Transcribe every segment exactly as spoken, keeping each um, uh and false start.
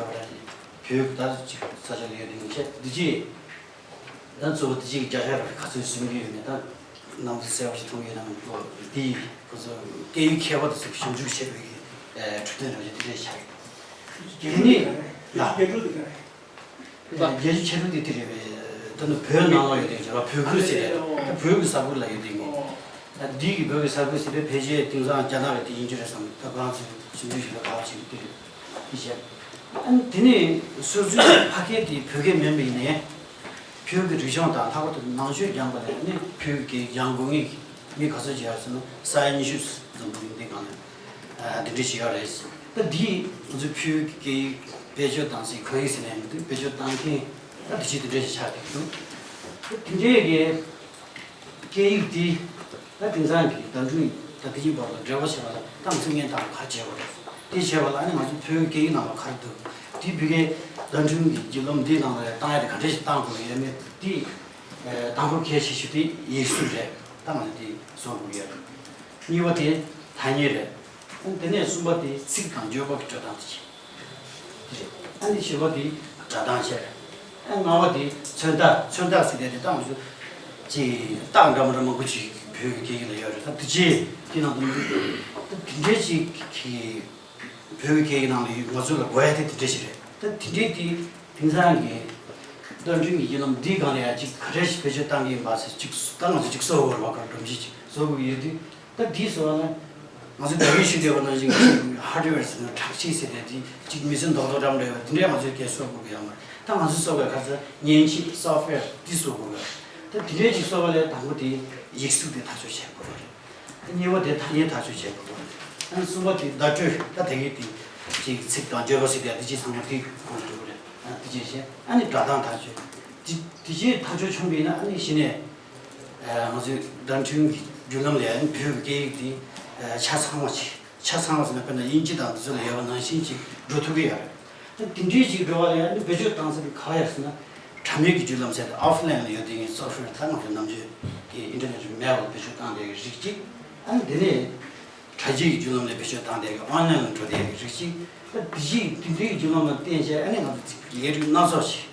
བོད་ཀྱི་ད་ཅིག་ས་ཆ་ལ་ཡོད་དེ་མི་ཆེ་འདི་ཅི། ད་གཙོ་བོ་དེ་ཅིག་རྒྱ་ཆ་ར་ག་ཚོད་སུན་གྱི་ཡོད་མེད་ད་ནང་དུ་གསལ་པོ་ཞིག་མཐོང་ཡོད་ན་མི་འདུག་དེ་ཁོ་ཚོ་སྐད་ཡིག་མཁས་པ་དེ་ཚོ་ཞིབ་འཇུག་བྱེད་པའི་གི་འཕྲོད་བསྟེན་རང་བཞིན་དེ་འདྲས་ཆགས་ཡོད། དེ་ནི་ལ་རྒྱལ་ཕྲུག་དེ་ག་རེད། རྒྱལ་ཕྲུག་ཆེ་ཕྲུག་དེ་དེ་རེད་པས། ད་ནི་བོད་ནང་ལ་ཡོད་དེ་ཇོ་བོད་ཁུལ་ཟེར་རེད། ད་བོད་ཀྱི་ས་ཁུལ་ལ་ཡོད་དེ་ངེས། ད་འདི་གི་བོད་ཀྱི་ས་ཁུལ་ཟེར་རེད་ཕལ་ཆེར་དེང་སང་རྒྱ་ནག་གི་དེ་ཡིན་རྒྱུ་རེད་བསམ་ད་ཁོ་རང་ཚོས་ཞིབ་འཇུག་ཞིབ་ལ་ག་བ་བྱེད་ཀྱི་དེ་རེད། དེ་བྱས། ཨ་ནི་དེ་ནས་སོ་སོའི་ཕ་སྐད་དེ་བོད་སྐད་མིན་པ་ཡིན་ནའི། བོད་ཀྱི་རིག་གཞུང་དང་ལྷག་པར་དུ་ནང་ཆོས་སྦྱངས་པ་ལས་ནི་བོད་ཀྱི་སྦྱང་དགོས་ངེས་ཀྱི་མི་ག་ཚོད་ཅིག་ཡོད་ཟེར་ན་ས་ཡ་ཉི་ཤུ་འཛམ་བུ་གླིང་འདི་སྒང་ལ་འདི་འདྲ་ཞིག་ཡོད་རེད། ད་འདི་ང་ཚོའི་བོད་ཀྱི་སྐད་ཡིག་བེད་སྤྱོད་བཏང་སའི་ཁོར་ཡུག་ཟེར་ནས་མི་འདུག་བེད་སྤྱོད་བཏང་མཁན་ད་འདི་ཕྱི་འདི་འདྲ་ཞིག་ཆགས་བསྡད་འདུག་ད་འདི་འདྲའི་གི་སྐད་ཡིག་འདི་ད་དེང་སང་གི་བརྡ་འཕྲིན་ད་དེ་ཡིན་པ་ལ་འབྲེལ་བ་བྱེད་པ་ལ་ཏང་ཚིག་ངན་དང་ག་བྱེད་པ་རེད། དེ་བྱས་པ་ལ་ཨ་ནི་ང་ཚོ་བོད་སྐད་ཡིག་ནང་ལ་ག་རེ་འདུག་དེ་བོད་སྐད་བརྡ་འཕྲིན་གྱི་བརྒྱུད་ལམ་འདིའི་ནང་ལ་བཏང་ཡ་དེ་ག་འདྲ་ཞིག་བཏང་དགོས་ཡོད་མེད་དེ་དང་པོ་གལ་ཆེ་ཤོས་དེ་ཡིག་གཟུགས་རེད། ད་ང་ཚོ་དེ་བཟོ་དགོས་ཡོད། གཉིས་པ་དེ་ཐ་སྙད་རེད། དེ་ནས་གསུམ་པ་དེ་ཚིག་དང་བརྗོད་པ་གི་འགྲོ་སྟངས་དེ་བྱས། དེ་རེད། ཨ་ནི་བཞི་པ་དེ་སྒྲ་གདངས་བྱས། ཨ་ལྔ་པ་དེ་མཚོན་རྟགས། མཚོན་རྟགས་ཟེར་དེ་དེ་ད་ང་ཚོ་ཅིག་རྟགས་འདྲ་མི་འདྲ་མང་པོ་ཅིག་བོད་ཀྱི་སྐད་ཡིག་ལ་ཡོད་རེད། ད་དེ་རྗེས་དེ་ནང་དུ་མི་འདུག་ད་དེ་འདྲའི་ཅིག་གི་བོད་ཀྱི་སྐད་ཡིག་ནང་ལ་ཡོད་ང་ཚོ་ལ་དགོས་ཡ་དེ་དེ་འདྲ་ཞིག་རེད། ད་དེ་འདྲའི་དེ་དེང་སང་གི་བརྡ་འཕྲིན་གྱི་བརྒྱུད་ལམ་འདིའི་སྒང་ལ་ཡ་ཅིག་ག་རེ་ཞིག་བེད་སྤྱོད་བཏང་གི་ཡིན་པ་ཟེར་ཅིག་ད་ང་ཚོ་ཅིག་གསོ་དགོས་རེད་བ། ག་སྒྲོམ་གཞི་ཅིག་བཟོ་དགོས་ཡོད་དུས། ད་འདི་བཟོ་བ་ན་ང་ཚོ་ད་གིན་ཞུས་བསྡད་པ་ནང་བཞིན་ཧར་ཌི་ཝེར་ཟེར་ན་དྲག་ཤེས་ཟེར་ཏེ་དེ་གཅིག་མི་ཚེ་རྡོག་རྡོག་འགྲམ་འདྲ་ཡོད་དེ་འདྲས་ང་ཚོས་སྐད་གསོ་དགོས་ཀྱི་ཡོད་མ་རེད། ད་ང་ཚོས་གསོ་དགོས་ཁ་ཚ་མཉེན་ཆས་སོཕ་ཝེར་འདི་གསོ་དགོས་ཀྱི་ཡོད། ད་དེ་འདྲས་ཅིག་གསོ་བ་ལས་དང་པོ་དེ་ཡིག་གཟུགས་དེ་ཐག་གཅོད་བྱེད་དགོས་རེད། ད་གཉིས་པ་དེ་ཐ་སྙད་ཐག་གཅོད་བྱེད་དགོས་རེད། ད་གསུམ་པ་དེ་བརྡ་སྤྲོད་ད་དེ་གི་དེ་གཅིག་ཚིག་དང་བརྗོད་པ་ཟེར་ཏེ་དེ་གཅིག་ཚང་མ་དེ་གོང་དུ་འགྲོ་གི་རེད། ད་དེ་བྱས་བྱས་ཨ་ནི་སྒྲ་གདངས་ཐག་གཅོད་དེ་དེ་བྱས་ཐག་གཅོད་བྱུང་བ་ཡིན་ན་ཨ་ནི་གཞི་ནས། ང་ཚོའི་བརྡ་འཕྲིན་གྱི་བརྒྱུད་ལམ་ལས་བོད་ཀྱི་སྐད་ཡིག་འདི་ཆ་ཚང་བ་ཅིག་ཆ་ཚང་བ་ཟེར་ན་དཔེར་ན་དབྱིན་ཇི་དང་འདི་ཚོ་ལ་ཡོད་པ་ནང་བཞིན་ཅིག་འགྲོ་ཐུབ་ཀྱི་ཡོད་རེད། ད་དེ་འདྲའི་ཅིག་འགྲོ་བ་ལ་ཡང་བེད་སྤྱོད་བཏང་ས་དེ་ག་པར་ཡོད་ཟེར་ན། དྲ་མིག་གི་བརྒྱུད་ལམ་ཟེར་ཏེ་ཨོཕ་ལན་ལ་ཡོད་དེ་ངས་སོཕ་ཝེར་ད་ང་ཚོའི་ནམ་རྒྱུན་གྱི་ཨིན་ཊར་ནེཊ་མེལ་ལ་བེད་སྤྱོད་བཏང་བསྡད་ཀྱི་རིགས་གཅིག་ཨ་ནི་དེ་ནས་དྲ་རྒྱའི་བརྒྱུད་ལམ་ལ་བེད་སྤྱོད་བཏང་བསྡད་ཀྱི་ཨོན་ལན་ལ་འགྲོ་བསྡད་ཀྱི་རིགས་གཅིག་ད་དེ་བཞིན་དེ་འདྲའི་བརྒྱུད་ལམ་ལ་བརྟེན་བྱས་ཨ་ནི་ང་ཚོ་ཚིག་ལས་རིགས་སྣ་ཚོགས་ཤིག་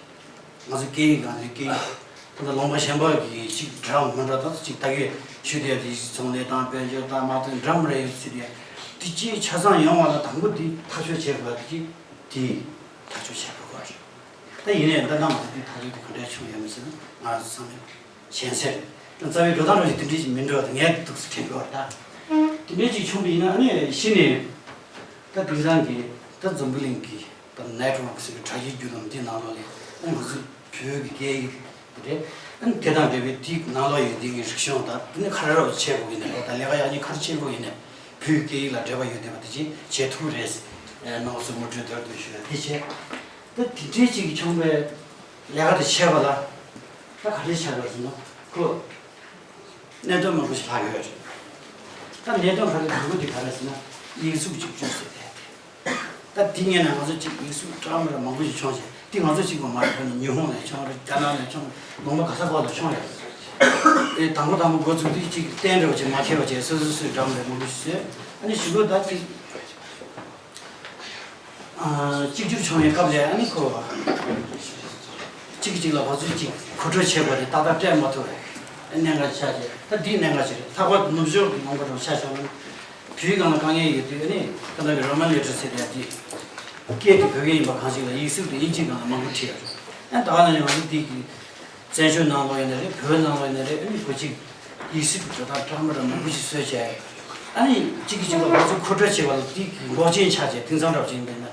ང་ཚོ་སྐད་ཡིག་ནང་ནས་སྐད་ཡིག་ད་ལྟ་ལུང་པ་གཞན་པ་གི་ཅིག་འདྲ་མི་འདྲ་ད་ཅིག་ད་གིན་ཞུས་དེ་ཡིག་ཚོང་ལས་དང་དཔལ་འབྱོར་དང་མ་གཏོགས་འདྲ་མི་འདྲ་ཡོད་ཚུལ་དེ་དེ་ཅིག་ཆ་ཚང་ཡོང་བ་ལ་དང་པོ་དེ་ཐག་གཅོད་བྱེད་དགོས་པ་དེ་དེ་ཐག་གཅོད་བྱེད་དགོས་པ་རེད། ད་ཡིན་ནའི་ད་ལྟ་ང་ཚོ་དེ་ཐག་གཅོད་དེ་ག་འདྲ་བྱུང་ཡོད་མེད་ཟེར་ན་ང་རང་ཚོ་བསམ་ཡོད་གཞན་སེམས་ད་རྩ་བའི་འགྲོ་སྟངས་རང་བཞིན་དེ་འདྲ་ཞིག་མི་འགྲོ་བ་དེ་ངས་འདུག་སེ་དྲན་དགོས་པ་རེད། ད་དེ་འདྲ་ཞིག་བྱུང་བ་ཡིན་ན་ཨ་ནི་གཞི་ནས་ད་དེང་སང་གི་ད་འཛམ་བུ་གླིང་གི་ད་ནེཊ་ཝརྐ་ཟེར་བའི་དྲ་རྒྱའི་བརྒྱུད་ལམ་འདི་ནང་ལོགས་ལ་ཨ་ང་ཚོ་བོད་ཀྱི་སྐད་ཡིག་དེ་རེད། ཨ་ནི་དེ་དང་འབྲེལ་བའི་དེའི་ནང་ལོགས་ཡོད་དེ་གི་རིག་གཞུང་དང་དེ་ནི་ག་རེ་རོགས་བྱེད་དགོས་ཡིན་ནའི་རོགས་དང་ལས་ཀ་ཡག་ཉེས་ག་རེ་བྱེད་དགོས་ཡིན་ནའི་བོད་ཀྱི་སྐད་ཡིག་ལ་འབྲེལ་བ་ཡོད་བསྡད་པ་དེ་ཅིག་བྱེད་ཐུབ་རེད། ཨ་ནོར་སོ་མུ་ཁྲུས་མདོར་བསྡུས་ཞུ་ཡ་དེ་བྱས། ད་དེ་འདྲའི་ཅིག་བྱུང་བའི་ལས་ཀ་དེ་བྱས་པ་ལ་ད་ག་རེ་བྱས་པ་ཟེར་ན་ཁོ། གནད་དོན་མང་པོ་ཞིག་ལྷག་ཡོད་རེད། ད་གནད་དོན་ཁག་གི་དང་པོ་དེ་ག་རེ་ཟེར་ན་ཡིག་གཟུགས་གཅིག་གྱུར་ཟེར་ཏེ། ད་དེ་ངས་ན་ང་ཚོ་གཅིག་ཡིག་གཟུགས་འདྲ་མི་འདྲ་མང་པོ་ཞིག་བྱུང་ཞིང་དེ་ང་ཚོ་གཅིག་པོ་མ་རེད། ཁོ་ནི་ཉི་ཧོང་ནས་བྱུང་རེད། རྒྱ་ནག་ནས་བྱུང་རེད། ལུང་པ་ག་ས་ག་ལ་བྱུང་ཡོད་རེད། ཨེ་དང་པོ་དང་པོ་འགོ་བཙུགས་དུས་གཅིག་རྟེན་འབྲེལ་བ་ཅིག་མ་འཁེལ་བ་བྱས་སོ་སོ་སོའི་འདྲ་མི་འདྲ་མང་པོ་ཞིག་བཟོས། ཨ་ནི་གཞུག་གུ་ད་གཅིག་གཅིག་གྱུར་བྱུང་བའི་སྐབས་ལ་ཨ་ནི་ཁོ། གཅིག་གིས་གཅིག་ལ་ཕར་ཚུར་གཅིག་མཁོ་སྤྲོད་བྱེད་དགོས་དེ་ཏག་ཏག་སྤྲད་མ་ཐུབ་པའི་གནད་འགག་ཆགས་ཀྱི་ད་འདིའི་གནད་འགག་ཅིག་རེད། ལྷག་པར་དུ་ནུབ་ཕྱོགས་ཀྱི་ལུང་པ་རུ་ཆ་བཞག་ན་བོད་ཡིག་སྒང་ལ་དཀའ་ངལ་ཡོད་དུས་ཨ་ནི་ད་ལྟ་གི་རོ་མན་ལེ་ཊར་ཟེར་དེ་འདི་སྐད་དེ་བོད་སྐད་ཡིན་པ་གང་ཞིག་ལ་ཡིག་གཟུགས་དེ་དབྱིན་ཇིའི་སྒང་ལ་མང་པོ་བྲིས་ཡོད་རེད། ཨ་ད་ག་ནང་བཞིན་ང་ཚོ་འདི་གི་བཙན་བྱོལ་ནང་ལོགས་ཡིན་ན་རེད། བོད་ནང་ལོགས་ཡིན་ན་རེད། ཨ་ནི་བོད་ཅིག་ཡིག་གཟུགས་གི་འགྲོ་སྟངས་འདྲ་མི་འདྲ་མང་པོ་ཞིག་བཟོས་བྱས། ཨ་ནི་གཅིག་གིས་གཅིག་ལ་ང་ཚོས་མཁོ་སྤྲོད་བྱེད་པ་ལ་དེ་འགོག་རྐྱེན་ཆགས་བྱས། དེང་སང་འདྲ་བ་ཅིག་ཡིན་པས་ན་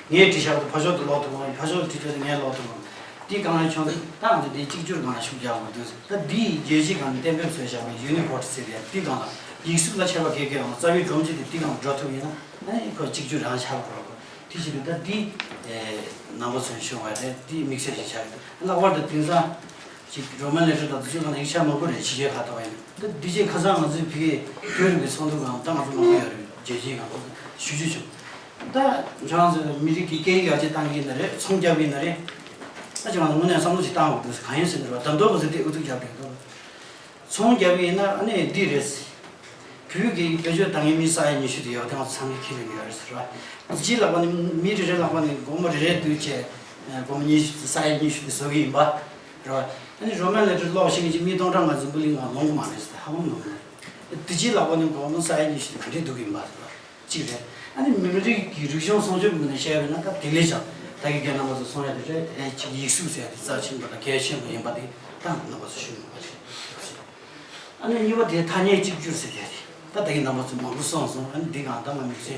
ངས་བྲིས་བཞག་པ་དེ་ཕར་ཕྱོགས་དུ་ཀློག་ཐུབ་མ་རེད། ཕར་ཕྱོགས་དུ་བྲིས་བྱས་དེ་ངས་ཀློག་ཐུབ་མ་རེད། དེའི་སྒང་ལ་བྱུང་དུས་ད་ང་ཚོ་འདི་གཅིག་གྱུར་སྒང་ལ་ཤུགས་རྒྱག་དགོས་འདུག་ད་འདི་རྒྱལ་སྤྱིའི་སྒང་ལ་གཏན་འབེབས་བཟོས་བཞག་པ་ཡུ་ནི་ཀོཌ་ཟེར་ཡ་དེའི་སྒང་ལ་ཡིག་གཟུགས་ལ་ཁྱད་པར་ག་གེ་ཡོད་ན་རྩ་བའི་སྒྲོམ་གཞི་དེ་དེའི་སྒང་ལ་འགྲོ་ཐུབ་ཡིན་ན་ཨ་ནི་ཁོ་གཅིག་གྱུར་རང་ཆགས་དགོས་རེད། དེ་བྱེད་དུས་ད་འདི་ནང་པ་ཚོས་ཤོད་པ་རེད། འདི་དམིགས་བསལ་ཞིག་ཆགས་ཡོད། ལྷག་པར་དུ་དེང་སང་ཅིག་རོ་མན་ལེ་ཊར་དང་དེ་ཚོའི་སྒང་ལ་ཡིག་ཆ་མང་པོ་རེད། ཕྱི་རྒྱལ་ཁག་ཐོག་ཡིན་ད་འདི་རྗེས་ཁ་སང་ང་ཚོའི་ཕ་གིའི་བོད་རིག་པའི་ཚོགས་འདུ་སྒང་ད་ང་ཚོ་མང་པོ་ཡོད་རེད། རྒྱལ་སྤྱིའི་སྒང་ཞུ་རྒྱུ་བྱུང་། ད་ཁྱེད་རང་ཚོ་མི་རིགས་ཀྱི་སྐད་ཡིག་ཡར་རྒྱས་གཏང་གི་ཡིན་ན་རེད། ཚོང་རྒྱག་གི་ཡིན་ན་རེད། ད་ཁྱེད་རང་ཚོ་དངོས་གནས་བསམ་བློ་ཞིག་བཏང་དགོས་འདུག་གང་ཡིན་ཟེར་ན་རེད་བ། ད་མདོ་བོ་ཟེར་དེ་ཨུ་ཚུགས་རྒྱབ་བསྡད་འདུག་ཚོང་རྒྱག་གི་ཡིན་ན་ཨ་ནི་འདི་རེད། བོད་ཀྱི་བེད་སྤྱོད་བཏང་མཁན་མི་ས་ཡ་ཉི་ཤུ་དེ་ཡོད་དེ་ང་ཚང་གི་ཁས་ལེན་ཡོད་རེད་ཟེར་བ། སྤྱིའི་ལག་པ་ནས་མི་རེ་རེ་ལག་པ་ནས་སྒོར་མོ་རེ་རེ་བསྡུས་བྱས་སྒོར་མོ་ཉི་ཤུ་ས་ཡ་ཉི་ཤུ་དེ་བཟོ་གི་ཡིན་པ་རེད་བ། ཨ་ནི་རོ་མན་ལེ་ཊར་ཀློག་ཤེས་མཁན་གྱི་མི་སྟོང་ཕྲག་ལྔ་འཛམ་བུ་གླིང་ལ་ལོང་གི་མ་རེད་ཟེར་ཧ་ལམ་ལོང་གི་མ་རེད། དེ་སྤྱིའི་ལག་པ་ནས་སྒོར་མོ་ས་ཡ་ཉི་ཤུ་དེ་ག་འདྲས་བསྡུ་གི་ཡིན་པ་རེད་བ། གཅིག་རེད། ཨ་ནི་མི་རིགས་ཀྱི་རིག་གཞུང་སྲུང་སྐྱོབ་ཀྱི་ངོས་ནས་བཤད་པ་ཡིན་ན་ད་དེ་ལས་ཀྱང་ད་གིན་རྒན་རྣམ་པ་ཚོ་གསུངས་ཡ་དེ་རེད། ཨེ་གཅིག་ཡིག་གཟུགས་ཟེར་ཡ་དེ་རྩ་ཆེན་པོ་དང་གལ་ཆེན་པོ་ཡིན་པ་དེ་ད་རྣམ་པ་ཚོ་ཤེས་དགོས་པ་རེད། ཨ་ནི་གཉིས་པ་དེ་ཐ་སྙད་གཅིག་གྱུར་ཟེར་ཡ་དེ་ད་ད་གིན་རྣམ་པ་ཚོ་མང་པོ་གསུངས་སོང་། ཨ་ནི་འདི་གང་ལྟར་ང་དམིགས་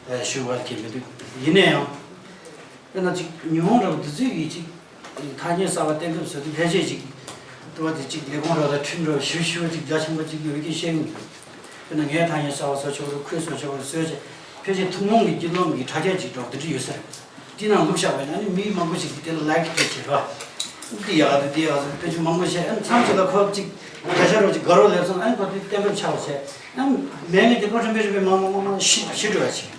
བསལ་ཞུ་བ་གལ་མི་འདུག་ཡིན་ན་ཡང་། དཔེར་ན་གཅིག་ཉི་ཧོང་འདྲ་བོ་དེ་ཚོས་ཀྱིས་གཅིག་ཐ་སྙད་གསར་པ་གཏན་འབེབས་བཟོ་དུས་ཕལ་ཆེར་གཅིག་ལྟ་བ་དེ་གཅིག་ལས་ཁུངས་རོགས་དང་ཁྲིམས་རོགས་ཞིབ་ཞིབ་གཅིག་རྒྱ་ཆེན་པོ་གཅིག་ཡོད་ཀྱི་བཤད་ཀྱི་མི་འདུག་དཔེར་ན་ངས་ཐ་སྙད་གསར་པ་བཟོ་ཆོག་རེད། ཁོས་བཟོ་ཆོག་རེད་བཟོས་བྱས་ཕལ་ཆེར་ཐུན་མོང་གི་སྤྱི་ལོ་གི་དྲ་རྒྱ་གཅིག་འདྲ་བོ་དེ་འདྲ་ཡོད་ས་རེད། དེའི་ནང་བླུགས་བཞག་པ་ཡིན་ན་ནི་མི་མང་པོ་ཞིག་གིས་དེ་ལ་ལའིཀ་སྤྲད་བྱས་རོགས། འདི་ཡག་འདུག་འདི་ཡག་འདུག་དཔེ་ཆ་མང་པོ་བཤད། ཨ་ནི་མཚམས་ཅིག་ལ་ཁོ་གཅིག་བརྒྱ་ཆ་རོགས་གཅིག་དགའ་རོགས་སླེབས་སོང་། ཨ་ནི་ཁོ་དེ་གཏན་འབེབས་ཆགས་བྱས། ཨ་ནི་མེད་མེད་དེ་ཁོ་རིམ་པས་རིམ་པས་མང་མང་མང་མང་ཤི་ཤི་འགྲོ་བ་ཞིག་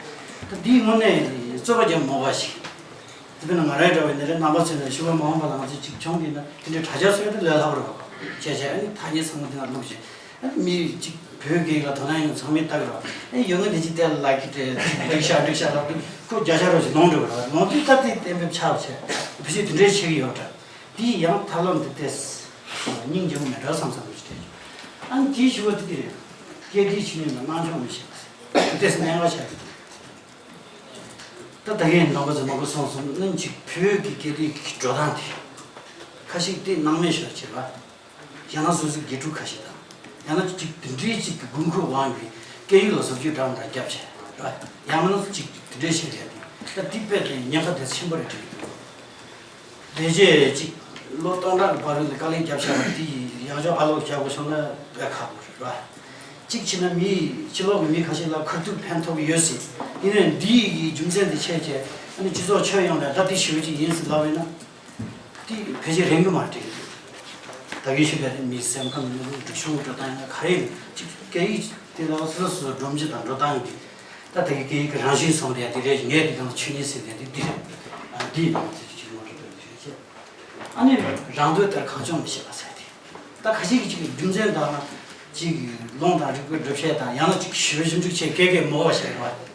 ད་འདིའི་དངོས་གནས་རྩོད་པ་རྒྱབ་མོ་བ་ཞིག་དེ་བས་ན་ང་རའི་འདྲ་བའི་ནི་རེད། རྣམ་པ་ཚོས་ནི་ཞུ་བ་མ་འོངས་པ་ལ་ང་ཚོས་ཅིག་བྱུང་དེ་ན་དེ་འདྲའི་དྲ་རྒྱ་བཟོས་ཏེ་ལས་སླ་པོ་རེད་བ། བྱས་བྱས་ཨ་ནི་ཐ་སྙད་ཚང་མ་དེ་ན་བླུགས་བྱས། ཨ་ནི་མི་ཅིག་བོད་སྐད་ལ་དོ་སྣང་ཡོད་ཚང་མས་ལྟ་གི་རེད་བ། ཨ་ནི་ཡོད་ན་དེ་ཅིག་དེ་ལ་ལའིཀ་སྤྲད་འགྲིག་ཤག་འགྲིག་ཤག་ལབ་དུས་ཁོ་བརྒྱ་ཆ་རོགས་ཅིག་ལོང་འགྲོ་གི་རེད་བ། ལོང་དུས་ད་དེ་གཏན་འབེབས་ཆགས་བྱས་བེད་སྤྱོད་དེ་འདྲའི་བྱེད་ཀྱི་ཡོད་འདྲ། དེའི་ཡང་ཐབས་ལམ་དེ་ཏོག་ཙམ་སྙིང་རྗེ་པོ་མེད་འདྲ་བསམ་བསམ་ཞིག་སྤྲད་བྱུང་། ཨ་ནི་དེའི་ཞུ་བ་དེ་དེ་རེད། སྐད་སྒྲིག་བྱེད་མིན་ལ་སྣང་ཆུང་མི་བྱེད་པ་ཟེར་དེ་ཏོག་ཙམ་གནད་འགག་ཆགས་ཀྱི་འདུག་ད་ད་གིན་རྣམ་པ་ཚོས་མང་པོ་གསུངས་སོང་། ཨ་ནི་ཅིག་བོད་ཀྱི་སྐད་སྒྲིག་གི་འགྲོ་སྟངས་དེ་ཁ་ཤས་དེ་སྣང་མེད་ཤོར་བྱེད་པ། ཡང་ན་སོ་སོའི་དགེ་ཕྲུག་ཁ་ཤས་དང་། ཡང་ན་ཅིག་དེ་འདྲའི་ཅིག་གི་དགོས་མཁོ་དབང་གིས་སྐད་ཡིག་ལ་བཟོ་བཅོས་འདྲ་མི་འདྲ་བརྒྱབ་བྱས་ར། ཡང་ན་ཅིག་དེ་འདྲའི་བྱེད་ཡ་དེ་ད་དེ་དཔེ་དེ་ཉེན་ཁ་དེ་ཆེན་པོ་རེད་དྲན་གྱི་འདུག་དེ་རྗེས་ཅིག་ལོ་སྟོང་ཕྲག་གི་བར་ལ་དཀའ་ལས་བརྒྱབ་བཞག་པ་དེ་ཡང་བསྐྱར་ཕར་ལོག་རྒྱག་དགོས་བྱུང་ན་དཔེ་ཁག་པོ་རེད་ར། གཅིག་བྱས་ན་མི་ཕྱི་ལོགས་ཀྱི་མི་ཁ་ཤས་ལ་ཁ་ཐུག་ཕན་ཐོགས་ཀྱི་ཡོད་སྲིད། ཡིན་ནའི་འདི་ཡི་རྒྱུ་མཚན་དེ་ཆད་བྱས་ཨ་ནི་སྤྱི་ཚོགས་ཁྱོན་ཡོངས་ལ་ད་དེ་ཞེ་པོ་ཅིག་ཡིན་ཟེར་ལབ་ཡོད་ན། དེ་ཕལ་ཆེར་རན་གྱི་མ་རེད། ད་གིན་ཞུས་པའི་མི་སེམས་ཁམས་ནུས་ཤུགས་སྒྲིག་གཞུང་འགྲོ་སྟངས་ཡིན་ན་ག་རེ་ཡིན་ཅིག་སྐད་ཡིག་དེ་ལ་སོ་སོ་སོ་སྒྲོམ་གཞི་དང་འགྲོ་སྟངས་ཀྱི་ད་ད་གིན་སྐད་ཡིག་གི་རང་བཞིན་སོང་དེ་དེ་རེད། ངས་དེ་དང་ཆོས་ཉིད་ཟེར་དེ་དེ་དེ་རེད། ཨ་འདི་ཡིན་ན་ཚེ་ཅིག་མ་འགྲོ་བའི་ཞུ་ཆེ། ཨ་ནི་རང་འདོད་ལྟར་གང་བྱུང་མི་བྱེད་པ་ཟེར་དེ། ད་ཁ་ཤས་ཀྱིས་ཅིག་རྒྱུ་མཚན་དང་ཅིག་ལུང་དང་རིགས་པའི་སྒྲུབ་བྱེད་དང་ཡང་ན་ཅིག་ཞི་བའི་ཞིབ་འཇུག་བྱེད་སྐད་སྐད་མོ་བ་བྱེད་པ།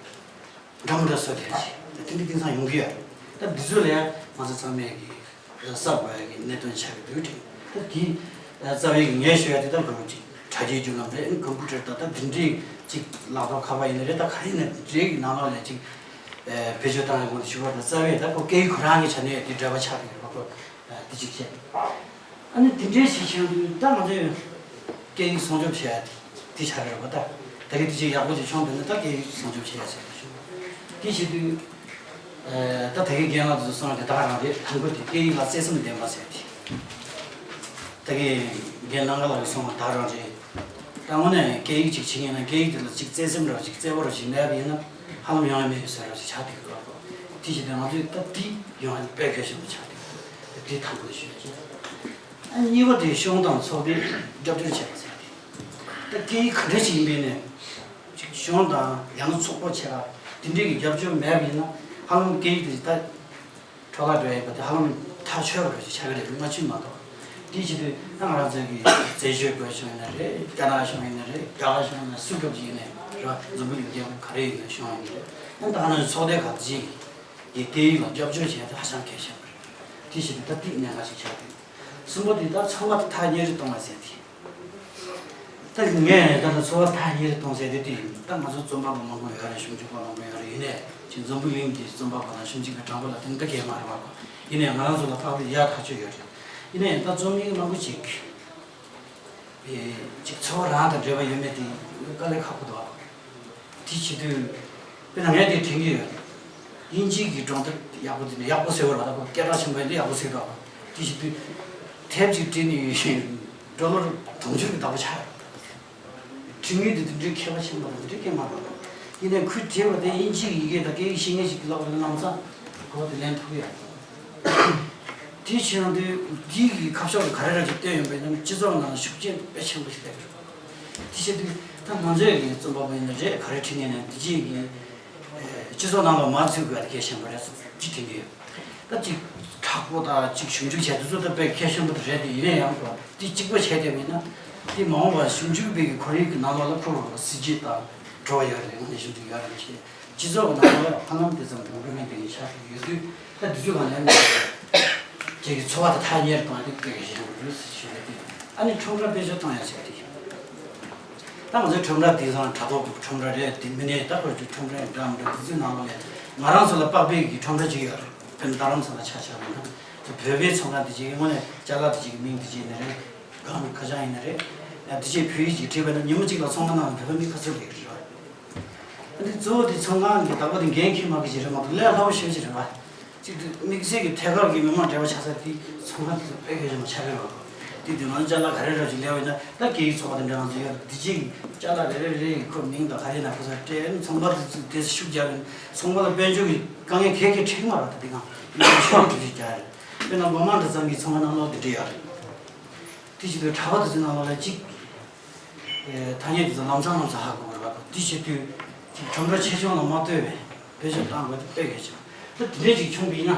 འདྲ་མི་འདྲ་བཟོ་དེ་རེད། ད་དེ་འདྲ་དེང་སང་ཡོང་གི་ཡོད་རེད། ད་འདི་ཚོ་ལ་ཡང་ང་ཚོ་ཚང་མས་ཀྱི་གཟབ་དགོས་ཡ་གི་གནད་དོན་ཆགས་ཀྱི་འདུག་དྲན། ད་དེ་རྩ་བའི་གི་ངས་ཞུ་ཡ་དེ་ད་ལོ་གཅིག་དྲ་རྒྱའི་བརྒྱུད་ལམ་རེད། ཀམ་པུ་ཊར་ད་ད་འདི་འདྲའི་གཅིག་ལག་ཐོག་ཁ་པར་ཡིན་ན་རེད། ད་ག་ཡིན་ན་འདི་འདྲའི་གི་ནང་ལོགས་ལ་གཅིག་བེད་སྤྱོད་བཏང་ཡ་གོང་དུ་ཞུ་བ་དང་རྩ་བའི་ད་ཁོ་སྐད་ཡིག་ཁོ་རང་གི་ཆ་ནས་དེ་འབྲེལ་བ་ཆགས་ཀྱི་རེད་པ། ཁོ་དེ་གཅིག་བྱས། ཨ་ནི་དེ་འདྲའི་ཞིག་བྱུང་དུས་ད་ང་ཚོས་སྐད་ཡིག་སྲུང་སྐྱོབ་བྱེད་ཡ་དེ་ཆགས་ཀྱི་རེད་པ། ད་ད་གིན་དེ་ཅིག་ཡག་པོ་ཅིག་བྱུང་འདུག་ན་ད་སྐད་ཡིག་སྲུང་སྐྱོབ་བྱེད་ཡ་ཟེར་གྱི་བྱུང་། དེ་བྱེད་དུས་ད་ད་གིན་རྒན་ལགས་ཚོས་གསུངས་པ་དེ་དག་རང་རེད། དང་པོ་དེ་སྐད་ཡིག་ལ་བརྩེ་སེམས་ལྡན་པ་ཟེར་དེ། ད་གིན་རྒན་ནང་ཁ་ལགས་ཀྱིས་གསུངས་པ་དག་རང་རེད། ད་དངོས་གནས་སྐད་ཡིག་ཅིག་བྱེད་ཉན་ན་སྐད་ཡིག་དེ་ལ་ཅིག་བརྩེ་སེམས་འདྲ་བ་ཅིག་བརྩེ་བ་འདྲ་བ་ཅིག་མེད་པ་ཡིན་ན་ཧ་ལམ་ཡོང་ཡ་མེད་ཟེར་འདྲ་བ་ཅིག་ཆགས་བསྡད་ཀྱི་རེད་པ། དེ་བྱེད་དུས་ང་ཚོས་ད་དེ་ཡོང་ཡ་དཔེ་གལ་ཆེན་པོ་ཆགས་བསྡད་ཀྱི་རེད། དེ་དང་པོ་ཞུ་ཡ་བྱས། ཨ་གཉིས་པ་དེ་གཞུང་དང་ཚོགས་པས་རྒྱབ་སྐྱོར་བྱས་པ་ཟེར་ཏེ། ད་སྐད་ཡིག་ག་འདྲ་ཞིག་ཡིན་པའི་ནས་ཅིག་གཞུང་དང་ཡང་ན་ཚོགས་པ་བྱས་པ་དེ་འདྲའི་གི་རྒྱབ་སྐྱོར་མེད་པ་ཡིན་ན་ཧ་ལམ་སྐད་ཡིག་དེ་ད་འཕྲོ་བརླག་འགྲོ་ཡ་ཡིན་པ་དེ་ཧ་ལམ་ཐག་ཆོད་པ་རེད་ཅེས་བྱ་གི་རེད། སྔ་ཕྱི་མ་གཏོགས། དེ་བྱེད་དུས་ད་ང་རང་ཚོའི་གི་རྩེད་ཆོས་དགོས་གཞུང་ཡིན་ན་རེད། རྒྱ་ནག་གཞུང་ཡིན་ན་རེད། རྒྱ་གར་གཞུང་ཡིན་ན་སུ་སྐབས་ཅིག་ཡིན་ནའི་ར་འཛམ་བུ་གླིང་རྒྱལ་ཁབ་ག་རེ་ཡིན་ན་གཞུང་ཡིན་ན་རེད། ཨ་ད་ང་རང་ཚོའི་ཚོགས་སྡེ་ཁག་ཅིག་གི་སྐད་ཡིག་ལ་རྒྱབ་སྐྱོར་བྱེད་ཡ་དེ་ཧ་ཅང་གལ་ཆེན་པོ་རེད། དེ་བྱེད་དུས་ད་ཏིག་གནད་འགག་ཅིག་ཆགས་འདུག་གསུམ་པ་དེ་ད་འཚོ་བ་ཐག་ཉེ་རུ་གཏོང་བ་ཟེར་དེ། ད་ངས་ད་ལྟ་འཚོ་བ་ཐག་ཉེ་རུ་གཏོང་ཟེར་དེ་དེ་ཡིན། ད་ང་ཚོ་རྩོམ་པ་པོ་མང་པོ་ཡོད་རེད། ཞིབ་འཇུག་པ་མང་པོ་ཡོད་རེད། ཡིན་ནའི་ཅིག་འཛམ་བུ་གླིང་གི་རྩོམ་པ་པོ་དང་ཞིབ་འཇུག་པའི་གྲངས་འབོར་ལ་དེ་འདྲ་གས་མ་རེད་བ་གོ། ཡིན་ནའི་ང་རང་ཚོ་ལ་ཕར་ཡ་ཐག་ཆོད་ཡོད་རེད། ཡིན་ནའི་ད་རྩོམ་མཁན་མང་པོ་ཅིག་ཅིག་འཚོ་བ་རང་དང་འབྲེལ་བ་ཡོད་མེད་དེ་དཀའ་ལས་ཁག་པོ་འདུག་བ། དེ་བྱེད་དུས་དཔེར་ན་ངས་དེ་དྲན་གྱི་ཡོད། དབྱིན་ཇིའི་གི་སྒྲུང་དེབ་ཡག་པོ་དེ་ནི་ཡག་པོ་ཟེར་བ་ལ་ད་ཁོ་སྐད་གྲགས་ཆེན་པོ་ཡིན་དུས་ཡག་པོ་ཟེར་འདུག་བ། དེ་བྱེད་དུས་དེབ་ཅིག་བྲིས་ནས་ཌོ་ལར་དུང་ཕྱུར་གྱི་བདག་པོ་ཆགས་ཡོད། བྲིས་མཁན་དེ་དེ་འདྲའི་མཁས་པ་ཆེན་པོ་དང་དེ་འདྲའི་སྐད་མ་རེད། ཡིན་ནའི་ཁོས་བྲིས་པ་དེ་དབྱིན་ཇིའི་ཡི་གེ་དང་སྐད་ཡིག་ཤེས་མཁན་ཞིག་གི་ལག་ཏུ་བླངས་ཙང་གོ་བ་དེ་ལེན་ཐུབ་ཀྱི་ཡོད། དེ་བྱས་ཡོང་དུས་འདི་གི་ཁ་ཕྱོགས་ལ་ག་རེ་ར་ཅིག་བསྟན་ཡོང་པས་ན་སྤྱི་ཚོགས་ནང་ལ་ཤུགས་རྐྱེན་དཔེ་ཆེན་པོ་ཞིག་སླེབས་ཡོད། དེ་བྱེད་དུས་ད་ང་ཚོའི་གི་རྩོམ་པ་པོ་ཡིན་ན་རེད། ག་རེ་བྲིས་མཁན་ཡིན་ན་འདི་རྗེས་ཀྱི་སྤྱི་ཚོགས་ནང་ལ་མ་ཚུད་དགོས་ཡ་དེ་གལ་ཆེན་པོ་རེད་ཅེས་དྲན་གྱི་ཡོད། ད་ཅིག་དྲག་པོ་དང་ཅིག་ཞིབ་འཇུག་བྱས་དེ་ཚོ་ད་དཔེ་གལ་ཆེན་པོ་དེ་རེད་དེ། ཡིན་ན་ཡང་དེ་གཅིག་པ་བྱས་བསྡད་པ་ཡིན་ན་ དེ་མ་འོངས་པར་ཞིབ་འཇུག་པའི་གི་ཁོར་ཡུག་གི་ནང་ལོགས་ལ་ཁོ་སྲིད་ཇུས་དང་གྲོགས་ཡོད་རེད། དངོས་གནས་ཞིབ་འཇུག་ཡོད་རེད་ཅེས། སྤྱི་ཚོགས་ཀྱི་ནང་ལ་ཧ་ལམ་དེ་ཙམ་གྱི་འགྲོ་མིན་དེ་གའི་ཆ་ཤས་ཡོད་དུས། ད་དུས་ཚོད་གང་ལ་ནས་ཁྱེད་ཀྱི་འཚོ་བ་དང་ཐག་ཉེ་རུ་གཏོང་ཡ་དེ་དཔེ་གལ་ཆེན་པོ་རེད་ཞུ་ཡ་དེ། ཨ་ནི་ཁྲོམ་ར་བེད་སྤྱོད་གཏོང་ཡ་ཟེར་བ་དེ་ཡིན། ད་ང་ཚོའི་ཁྲོམ་ར་དེང་སང་དྲ་ཐོག་གི་ཁྲོམ་ར་རེད། དེ་མིན་ནས་ད་ཁོ་ཚོའི་ཁྲོམ་ར་འདྲ་མི་འདྲ་དེ་ཚོའི་ནང་ལོགས་ལ་ང་རང་ཚོ་ལ་དཔག་པའི་གི་ཁྲོམ་ར་ཅིག་ཡོད་རེད། དཔེར་ན་རྡ་རམ་ས་ལ་ཆ་བཞག་པ་ན་ཚོ་བོད་པའི་ཚོང་ཁང་དེ་ཅིག་དངོས་གནས་ཅ་ལག་དེ་ཅིག་གི་མིང་དེ་ཅིག་ཡིན་ན་རེད། གང་ཁ་བྱང་ཡིན་ན་རེད། ཡང་དེ་ཅིག་བོད་ཡིག་ཅིག་བྲིས་པ་ན་ཉིན་མོ་གཅིག་ལ་ཚོང་ཁང་ནང་བོད་པ་མི་ཁ་ཚོད་ལས་ཀྱི་རེད་བ། འདི་གཙོ་བོ་དེ་ཚོང་ཁང་གི་བདག་པོ་དེ་འགན་འཁྱེར་མ་གི་ཞིག་རེད་མ་གཏོགས་ལས་སླ་པོ་ཞེ་པོ་ཞིག་རེད་བ། གཅིག་དེ་དམིགས་བསལ་གྱི་ཐད་ཀར་གྱི་མི་མང་འབྲེལ་བ་ཆགས་ས་དེ་ཚོང་ཁང་དེ་ཚོ་དཔེ་གལ་ཆེན་པོ་ཆགས་ཀྱི་རེད་བ། དེ་དུས་ང་ཚོ་ཅ་ལག་ག་རེ་རེ་ཞིག་ལས་པ་ཡིན་ན་ད་སྐད་ཡིག་ཚོགས་པ་དང་འབྲེལ་བ་ཚོ་ཡོད་དེ་གཅིག་ཅ་ལག་རེ་རེ་རེ་ཡི་ཁོ་མིང་དང་ག་རེ་ན་ཁོ་ཚོ་སྤྲད་ནས་ཚོང་པ་དེ་ཚོ་དེ་ཤུགས་རྒྱག་གིན་ཚོང་པ་ལ་དཔལ་འབྱོར་གྱི་དཀའ་ངལ་ག་གེ་འཕྲད་ཀྱི་མ་རེད། ད་དེ་གང་ཤུགས་རྒྱག་གི་རེད། དཔེར་ན་སྒོ་མང་འདྲ་ཙམ་གྱི་ཚོང་པ་རྣམས་ལོག་དེ་འདྲ་ཡོད་རེད། དེ་བཞིན་དུ་གྲྭ་པ་དེ་ཚོའི་ནང་ལོགས་ལ་གཅིག་ཨེ། ཐ་སྙད་དེ་ཚོ་ལམ་སང་ལམ་སང་ཧ་གོ་དགོས་རེད་པ། དེ་བྱེད་དུས་ཁྲོམ་ར་ཆེ་ཆུང་ལ་མ་ལྟོས་པའི་བེད་སྤྱོད་གཏང་དགོས་དེ་དཔེ་གལ་ཆེ་བ། ད་དེ་འདྲས་ཅིག་བྱུང་བ་ཡིན་ན།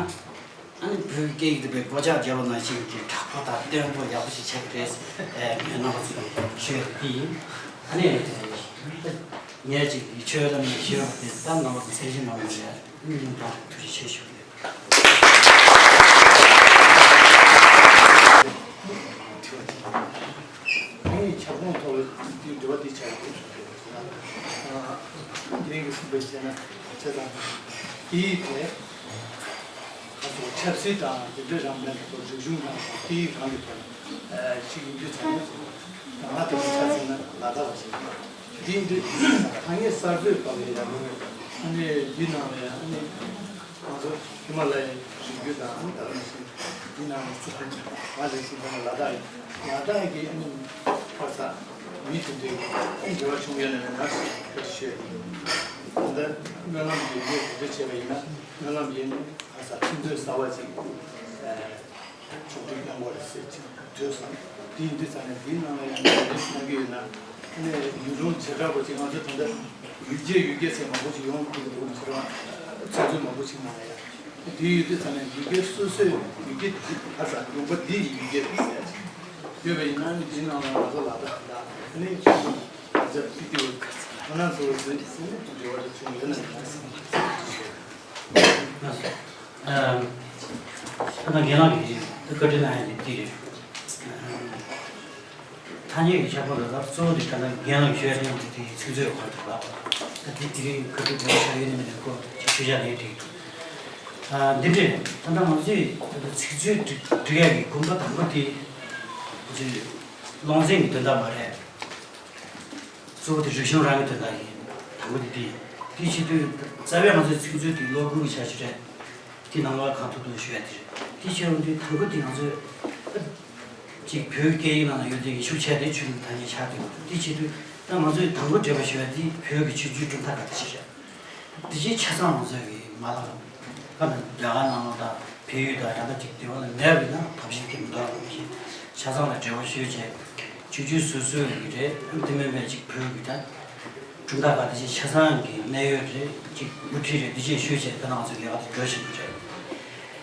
ཨ་ནི་བོད་སྐད་ཡིག་དེ་དཔེ་སྒོ་ལྕགས་བརྒྱབ་པ་ནང་བཞིན་གྱི་དྲག་པོ་དང་བརྟན་པོ་ཡག་པོ་ཞིག་ཆགས་ཀྱི་རེད། ཨེ། ངས་རྣམ་པ་ཚོ་ལ་ཞུ་ཡ་དེ་ཡིན། ཨ་ནི་ངས་ཅིག་ཆོས་ལ་ནས་ཞུ་ཡ་དེ་ད་རྣམ་པ་ཚོ་གསན་བཞེས་གནང་བ་རེད། ཨ་ནི་ད་ཐུགས་རྗེ་ཆེ་ཞུ་གི་ཡོད། ཁོང་གི་ཁྱབ་ཁོངས་ཐོག་ལ་དེའི་འབྲེལ་བ་དེ་བྱ་དགོས་ཞུ་གི་ཡོད། དེ་རིང་གི་གསུངས་པའི་བྱས་ན་བྱས་ཙང་དེའི་ཐད་ཁ་ཚོ་ཆབ་སྲིད་དང་དེ་འདྲ་རང་མེད་པའི་ཐོག་རིག་གཞུང་དང་དེའི་རང་གི་ཐོག་ལ་ཞིག་ཡིན་དུས་ཚང་མ་ང་དེ་ཆ་ཚང་ན་ལ་དྭགས་པ་ཞིག་ཡིན། འདི་འདི་ཐ་སྙད་གསར་བཟོས་པ་ལས་ཡང་མི་འོས། ཨ་ནི་འདི་ནང་ལ་ཡང་ཨ་ནི་ང་ཚོ་ཧི་མ་ལ་ཡའི་རི་རྒྱུད་དང་ཨ་ནི་ད་ག་ནང་བཞིན་འདི་ནང་ལ་ཚུད་པ་ང་ལས་ཤིང་ད་ལ་དྭགས་ཡིན། ལ་དྭགས་ཀྱི་ཨ་ནི་ཁ་ས་མི་དེ་འདྲའི་ཨ་ནི་འབྲེལ་བ་བྱུང་ཡོད་ན་མེད་ན་ཞེས་ཤོད་ཡོད། ད་ལྟ་སྨོན་ལམ་ཡོད་མེད་དེ་འདྲ་བྱས་པ་ཡིན་ན་སྨོན་ལམ་ཡིན་ཁ་ས་ཁྲིམས་རྩོད་གསར་བ་ཅིག་ཕྱོགས་སྒྲིག་གནང་དགོས་རེད་ཟེར་ཅིག་འདོད་སོང་། དེ་ཡིན་དུས་ཙང་ནས་དེའི་ནང་ལ་ཡང་འདི་འདྲ་གནང་གི་ཡོད་ན། ཨ་ནི་ཡུལ་ལུང་བྱེ་བྲག་པ་ཅིག་ང་ཚོ་ད་ལྟ་ཡུལ་སྐད་ཡུལ་སྐད་ཟེར་མང་པོ་ཅིག་ཡོང་གི་འདུག་ཟེར་བ་ཚོད་ཚོད་མང་པོ་ཅིག་མ་རེད། དེ་ཡོད་དུས་ཙང་ནས་ཡུལ་སྐད་སོ་སོའི་ཡུལ་སྐད་འདི་ཁ་ས་ལུང་པ་འདི་ཡི་ཡུལ་སྐད་རེད་ཟེར་ཡོད་པ་ཡིན་ན་ནི་དེའི་ནང་ལ་ང་ཚོ་ལ་དྭགས་ལ་ཨ་ནི་ལ་རྒྱ་པི་ཏི་བ་ཁ་ས་ང་ཚོ་ཟེར་ཟེར་ནས་འབྲེལ་བ་རེ་བྱུང་ཡོད་ན་མེད་ན་ཟེར། ཨ། ད་ལྟ་རྒན་ལགས་ཀྱིས་བཀའ་འདྲི་གནང་ཡ་དེ་འདི་རེད། ཐ་སྙད་ཀྱི་ཁྱབ་ཁོངས་ལ་ད་གཙོ་བོ་དེ་ད་ལྟ་རྒན་ལགས་ཀྱིས་ཞུ་ཡ་དེ་ཡང་དེ་དེའི་ཚིག་མཛོད་ཁོ་རང་དེ་རེད་པ། ད་དེ་དེ་རིང་བཀའ་འདྲི་དེ་ཆགས་ཡོད་ནི་མིན་ནི་ཁོ་ཅིག་ཞུ་བྱ་ལས་འགྲིག་འདུག་ཨ། འདི་འདྲས་ད་ལྟ་ང་ཚོས་ད་ལྟ་ཚིག་མཛོད་སྒྲིག་སྒྲིག་ཡ་གི་དགོངས་པ་དང་པོ་དེ་ང་ཚོས་ཀློང་བཙན་གྱི་དོན་དག་མ་རེད། གཙོ་བོ་དེ་རིག་གཞུང་རང་གི་དོན་དག་ཡིན། དང་པོ་དེ་དེ་ཡིན། དེ་བྱེད་དུས་རྩ་བའི་ང་ཚོའི་ཚིག་མཛོད་དེ་ལོ་དགུ་གི་འཆར་གཞི་རེད། དེ་ནང་ལ་གང་ཐུབ་ཐུབ་ཞུ་ཡ་དེ་རེད། དེ་བྱེད་ཡོང་དུས་དང་པོ་དེ་ང་ཚོས་ཅིག་བོད་སྐད་ཡིག་ནང་ན་ཡོད་དེ་ཡི་ཤུགས་ཆེ་དེ་ཆོས་ལུགས་ཐ་སྙད་ཆགས་དེ་དེ་བྱེད་དུས་ད་ང་ཚོས་དང་པོ་འབྲེལ་བ་ཞུ་ཡ་དེ་བོད་ཀྱི་ཆོས་བརྒྱུད་གྲུབ་མཐའ་ག་དེ་ཞིག་རེད། དེ་རྗེས་ཆ་ཚང་ང་ཚོས་ཀྱི་མ་ལག་ཁ་ན་རྒྱ་གར་ནང་ལོགས་དང་བལ་ཡུལ་དང་ད་ལྟ་ཅིག་དེ་བ་ལ་མེད་པ་ཡིན་ན་ཐབས་ཤེས་ཀྱི་མི་འདུག་ལ་ཞིག་ཆ་ཚང་ལ་འབྲེལ་བ་ཞུས་བྱས་ཆོས་བརྒྱུད་སོ་སོའི་ཡིག་རེད། དེ་མིན་པའི་ཅིག་བོད་ཀྱི་ད་གྲུབ་མཐའ་ཁག་དེ་ཅིག་ཆ་ཚང་གི་གནད་ཡོད་རེད། ཅིག་འགོ་ཁྲིད་རེད། དེ་ཅིག་ཞུས་བྱས་ད་ང་ཚོ་ལས་ཀ་དེ་འགྲོ་བཞིན་པ་རེད།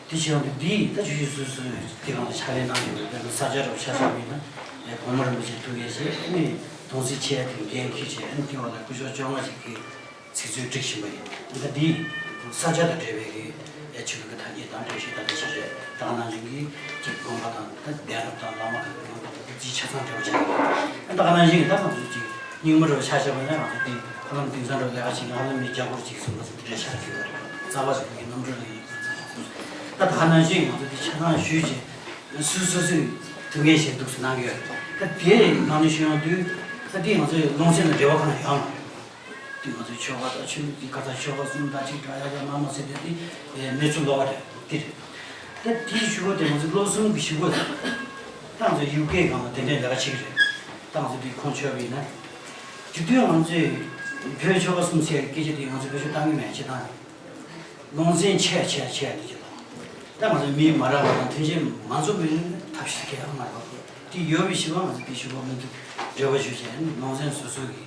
དེ་བྱས་ཡོང་དུས་འདི་ད་ཆོས་བརྒྱུད་སོ་སོའི་དེ་གང་ལ་ཕྱག་ལས་གནང་བཞིན་པའི་ས་ཆ་རུ་ཆ་བཞག་པ་ཡིན་ན་གོང་མ་རིན་པོ་ཆེ་ཐུགས་འགན་བཞེས་ཨ་ནི་གདུང་སྲས་ཆེ་དེ་འགན་འཁྱེར་བྱས་ཨ་ནི་དེ་བ་ལ་སྐུ་ཞབས་བཅོ་ལྔ་ཅིག་གིས། ཚིག་མཛོད་སྒྲིག་བཞིན་པ་ཡིན། ད་འདི་ས་ཆ་དང་འབྲེལ་བའི་གི་ཡ་ཆོས་ལུགས་ཀྱི་ཐ་སྙད་དང་འགྲེལ་བཤད་དང་འདི་ཆ་རེད། ད་ག་ནང་བཞིན་གྱི་ཅིག་དགོན་པ་དང་ད་གདན་རབས་དང་བླ་མ་གི་དགོན་པ་དང་ད་འདི་ཆ་ཚང་འབྲེལ་བ་ཆགས་ཡོད། ད་ག་ནང་བཞིན་གྱི་ད་ང་ཚོ་ཅིག་རྙིང་མ་འདྲ་བ་ཆ་བཞག་པ་ཡིན་ན་ང་ཚོ་འདི་ཧ་ལམ་དེང་སང་འདྲ་བ་ལས་ཀ་བྱེད་ན་ཧ་ལམ་མི་རྒྱ་སྒོར་ཅིག་གསུམ་པ་ཚོ་འདི་འདྲ་ཆགས་ཀྱི་ཡོད་རེད། རྩ་བ་ཞིག་གི་རྣམ་གྲངས་ལ་ཡིན། ད་ད་ག་ནང་བཞིན་ང་ཚོ་འདི་ཆ་ཚང་ཞུས་བྱས་སུ་སོ་སོའི་ཐུགས་འགན་བཞེས་འདུག་སེ་གནང་གི་ཡོད་རེད། ད་དེ་ནང་ནས་ཞུ་ཡོང་དུས་ད་འདི་ང་ཚོའི་ཀློང་ཆེན་དང་འབྲེལ་བ་གང་ཡང་ཡོད་མ་རེད། དེ་ང་ཚོའི་ཆོལ་ཁ་དང་ཆོས་ལུགས་ཀྱི་ཁ་ཐག་ཆོལ་ཁ་གསུམ་དང་གཅིག་འདྲ་ཡ་ཡ་མ་མ་ཟེར་ཏེ་དེ་གནས་ཚུལ་ལོགས་ཀ་རེད། དེ་རེད། ད་དེའི་གཞུག་གུ་དེ་ང་ཚོའི་བློ་གསུམ་གྱི་གཞུག་གུ་ད་ང་ཚོའི་ཡུལ་སྐད་སྒང་ལ་དེ་འདྲའི་ལས་ཀ་བྱེད་ཀྱི་རེད། ད་ང་ཚོ་དེ་ཁོང་ཆོས་པ་ཡིན་ན་དེ་དུས་ང་ཚོས་བོད་ཆོལ་ཁ་གསུམ་ཟེར་སྐད་ཆ་དེ་ང་ཚོས་བེད་སྤྱོད་བཏང་གི་མེད་ཅེས་དང་། ཀློང་ཆེན་ཆེ་ཆེ་ཆེ་དེ་ཅེས་དང་། ད་ང་ཚོ་མི་མ་རག་པ་དང་མཐུན་རྐྱེན་མ་འཛོམས་པའི་ཐབས་ཤེས་གང་ཡང་མ་རེད་པ། དེ་ཡོད་པའི་ཞིབ་པ་ང་ཚོ་དེ་ཞིབ་པ་མི་འདུག་འབྲེལ་བ་ཞུ་བྱས་ནས་ཀློང་ཆེན་སོ་སོ་གི་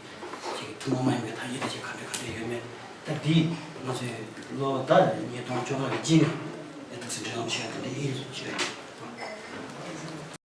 ཅིག་ཐུན་མོང་མ་ཡིན་པའི་ཐ་སྙད་དེ་ཅིག་ག་འདྲ་ག་འདྲ་ཡོད་མེད། ད་འདི་ང་ཚོས་ལོ་ཟླ་ཉིས་སྟོང་བཅོ་ལྔ་གི་སྤྱི་ནས་